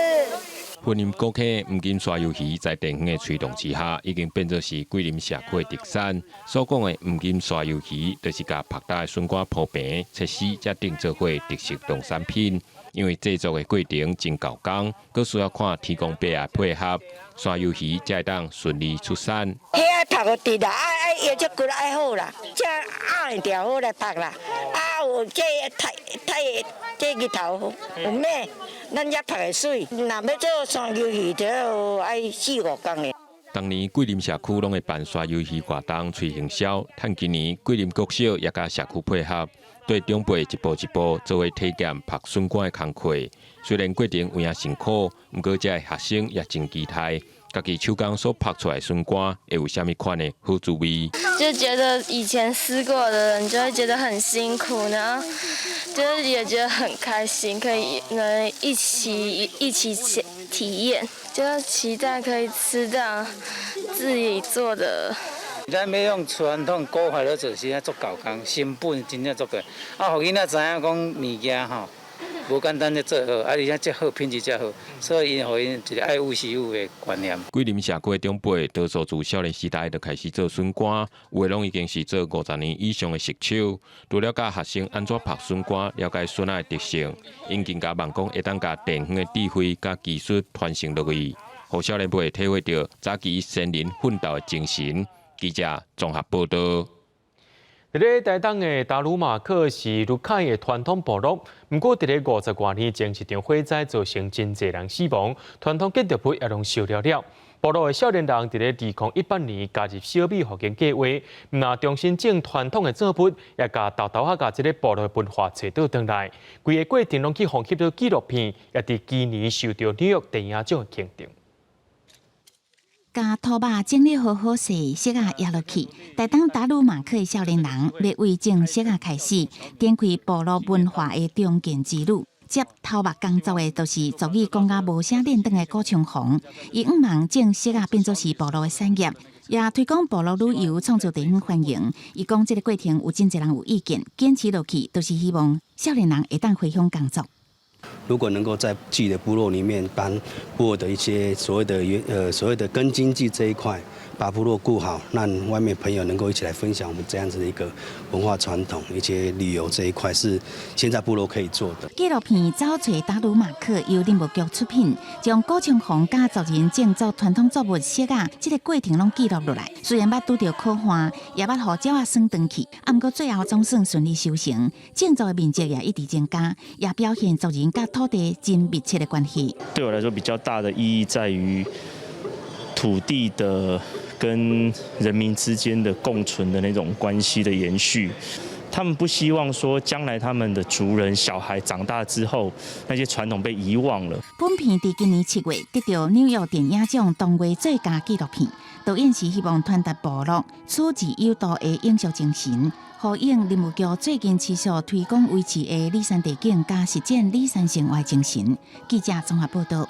雲林古坑黃金沙魷魚在地方的推動之下，已經變做是桂林社區的特產。所講的黃金沙魷魚，就是共曝焦的筍乾鋪平、切絲，才定做伙特色農產品。因為製作的過程真猴工，閣需要看天公伯仔配合，沙魷魚才會當順利出產。彼愛曝予直啦，愛愛腰脊骨愛好啦，才壓會牢好來曝啦。啊有這太太這日頭有咩？咱遮曝會媠。若欲做山魷魚，就要愛四五工的。逐年桂林社區攏會辦沙魷魚活動，催行銷。趁今年桂林國小也佮社區配合，對長輩一步一步做伙體驗曝筍乾的工課。雖然過程有影辛苦，毋過遮的學生也真期待，家己手工所曝出來筍乾會有啥物款的好滋味。就覺得以前試過的人就會覺得很辛苦，然後就是也覺得很開心，可以能一起體驗，就期待可以吃到自己做的。咱欲用傳統古法咧做，是啊足猴工，成本真正足高。啊，予囡仔知影講物件吼，無簡單咧做好，啊，而且這好品質才好，所以𪜶予𪜶一個愛物惜物的觀念。桂林社區的長輩多數自少年時代就開始做筍乾，有的攏已經是做50年以上的熟手。除了教學生按怎曝筍乾，了解筍仔的特性，𪜶更加望講會當共地方的智慧佮技術傳承落去，予少年輩體會著早期先人奮鬥的精神。記者綜合報道。佇咧台東的達魯馬克是魯凱的傳統部落，毋過佇咧50外年前，一場火災造成真濟人死亡，傳統建築物也攏燒了了。部落的少年人佇咧2018年加入小米復興計劃，毋但重新種傳統的作物，也共豆豆仔共這个部落的文化揣倒轉來。規个過程攏去予翕做紀錄片，也佇今年受著紐約電影獎的肯定。共土肉整理好好勢，箨仔壓落去。台東達魯馬克的少年人欲為種箨仔開始，展開部落文化的重建之旅。接頭目工作的，就是族語講甲無啥輪轉的郭長宏。伊向望種箨仔變做是部落的產業，也推廣部落旅遊，創造地方繁榮。伊講這个過程有真濟人有意見，堅持落去，就是希望少年人會當回鄉工作。如果能夠在自己的部落裡面，幫部落的一些所謂的跟經濟這一塊，把部落顧好，讓外面朋友能夠一起來分享我們這樣子的一個文化傳統，一些旅遊這一塊是現在部落可以做的。紀錄片《走揣達魯馬克》由林務局出品，將郭長宏佮族人種作傳統作物箨仔這个過程攏記錄落來。雖然捌拄著苦旱，也捌予鳥仔耍轉去，啊，毋過最後總算順利收成，種作的面積也一直增加，也表現族人佮土地真密切的關係。對我來說比較大的意義在於土地的跟人民之間的共存的那種關係的延續。他們不希望說將來他們的族人小孩長大之後，那些傳統被遺忘了。本片佇今年7月得著紐約電影獎當月最佳紀錄片。導演是希望傳達部落取之有道的永續精神，呼應林務局最近持續推廣維持的里山地景佮實踐里山生活精神。記者綜合報導。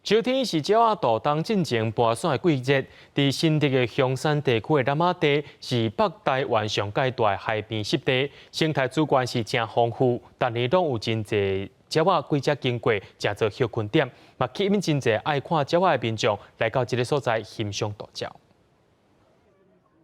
秋天是鳥仔渡冬進前搬徙的季節，佇新竹的香山地區的湳仔地是北台灣上蓋大的海邊濕地，生態資源是誠豐富，逐年攏有真濟鳥仔歸這經過，成做歇睏點，嘛吸引真濟愛看鳥仔的民眾來到這个所在欣賞渡鳥。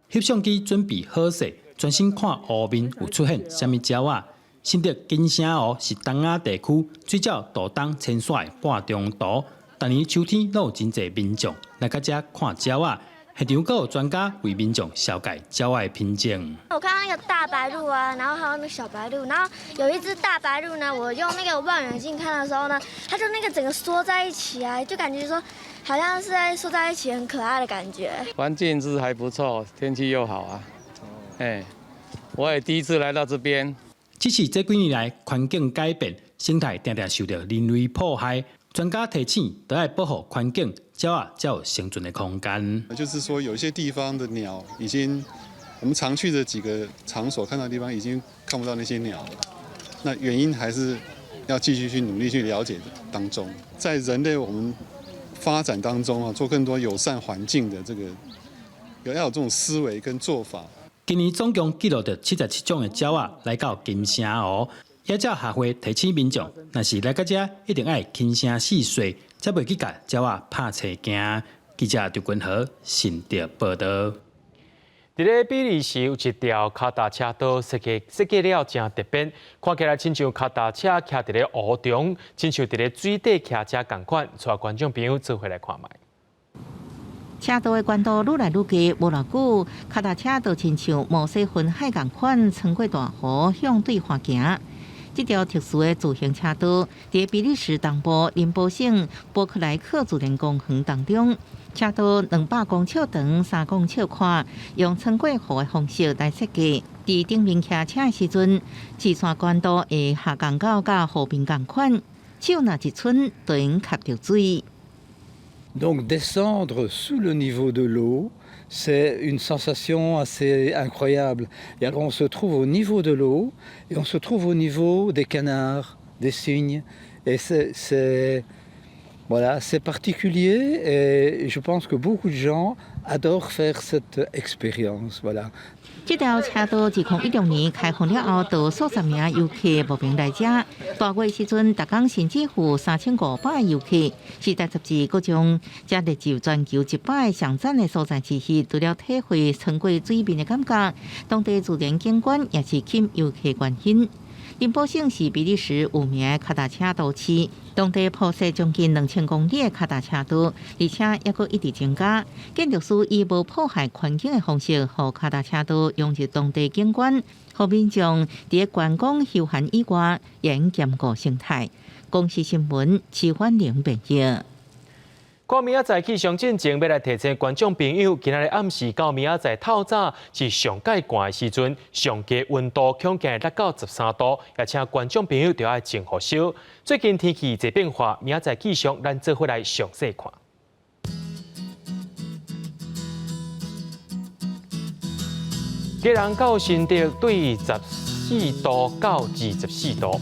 翕相機準備好勢，專心看湖面有出現啥物鳥仔。新竹金城湖是東亞地區水鳥渡冬遷徙的半中途。逐年秋天攏有真濟民眾來到遮看鳥仔，現場閣有專家為民眾紹介鳥仔的品種。我看到那個大白鷺啊，然後還有那個小白鷺，然後有一隻大白鷺呢，我用那個望遠鏡看的時候呢，它就那個整個縮在一起啊，就感覺說好像是在縮在一起，很可愛的感覺。環境是還不錯，天氣又好啊，哎，我也第一次來到這邊。只是這幾年來環境改變，生態定定受著人類破壞。專家提醒，著愛保護環境，鳥仔才有生存的空間。就是說，有一些地方的鳥已經，我們常去的幾個場所看到的地方已經看不到那些鳥了。那原因還是要繼續去努力去了解當中，在人類我們發展當中啊，做更多友善環境的這個，要有這種思維跟做法。今年總共記錄著77種的鳥仔來到金城湖。野鳥協會提醒民眾，若是來到遮，一定愛輕聲細說，才袂去共鳥仔拍青驚。記者張君和新竹報導。佇咧比利時有一條跤踏車道設計了誠特別，看起來親像跤踏車騎佇咧湖中，親像佇咧水底騎車仝款，帶觀眾朋友做伙來看覓。車道的懸度愈來愈低，無偌久，跤踏車就親像摩西分海仝款，穿過大湖向對岸行。這條特殊的自行車道，佇比利時東部林堡省波克萊克自然公園當中，車道200公尺長，3公尺寬，用穿過湖的方式來設計。佇頂面騎車的時陣，視線懸度會下降到佮湖面仝款，手若一伸，就會吸著水。 Donc descendre sous le niveau de l'eau, c'est une sensation assez incroyable. Et alors on se trouve au niveau de l'eau et on se trouve au niveau des canards, des cygnes. Et c'est voilà, c'est particulier et je pense que beaucoup de gens adorent faire cette expérience. Voilà. 這條車道自2016年開放了後，就數十名遊客慕名來遮。大月時陣，逐工甚至有3500遊客。時代雜誌閣將這列入全球100個上讚的所在之一。除了體會穿過水面的感覺，當地自然景觀也是吸引遊客關心。林堡省是比利時有名的跤踏車都市，當地鋪設將近2000公里的跤踏車道，而且猶閣一直增加。建築師以無破壞環境的方式，予跤踏車道融入當地景觀，予民眾佇觀光休閒以外，也會兼顧生態。公視新聞，徐婉玲編譯。看明仔載氣象進前欲來提醒觀眾朋友，今仔日暗時到明仔載透早是上蓋寒的時陣，上低溫度恐驚會落到13度，也請觀眾朋友著愛穿厚衫。最近天氣濟變化，明仔載氣象咱做伙來詳細看。基隆到新竹對14度到24度。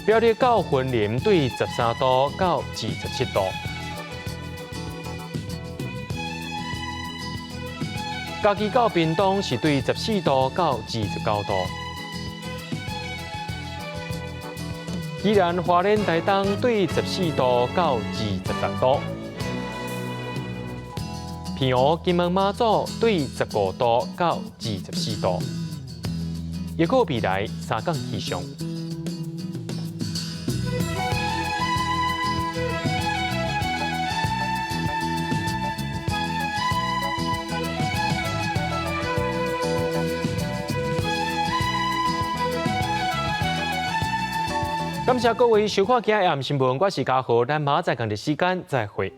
苗栗到雲林對13度到27度，嘉義到屏東是對14度到29度，宜蘭花蓮台東對14度到26度，澎湖金門馬祖對15度到24度，抑閣未來三工氣象。感謝各位收看今日的暗新聞，我是嘉豪，咱明仔載仝一時間再會。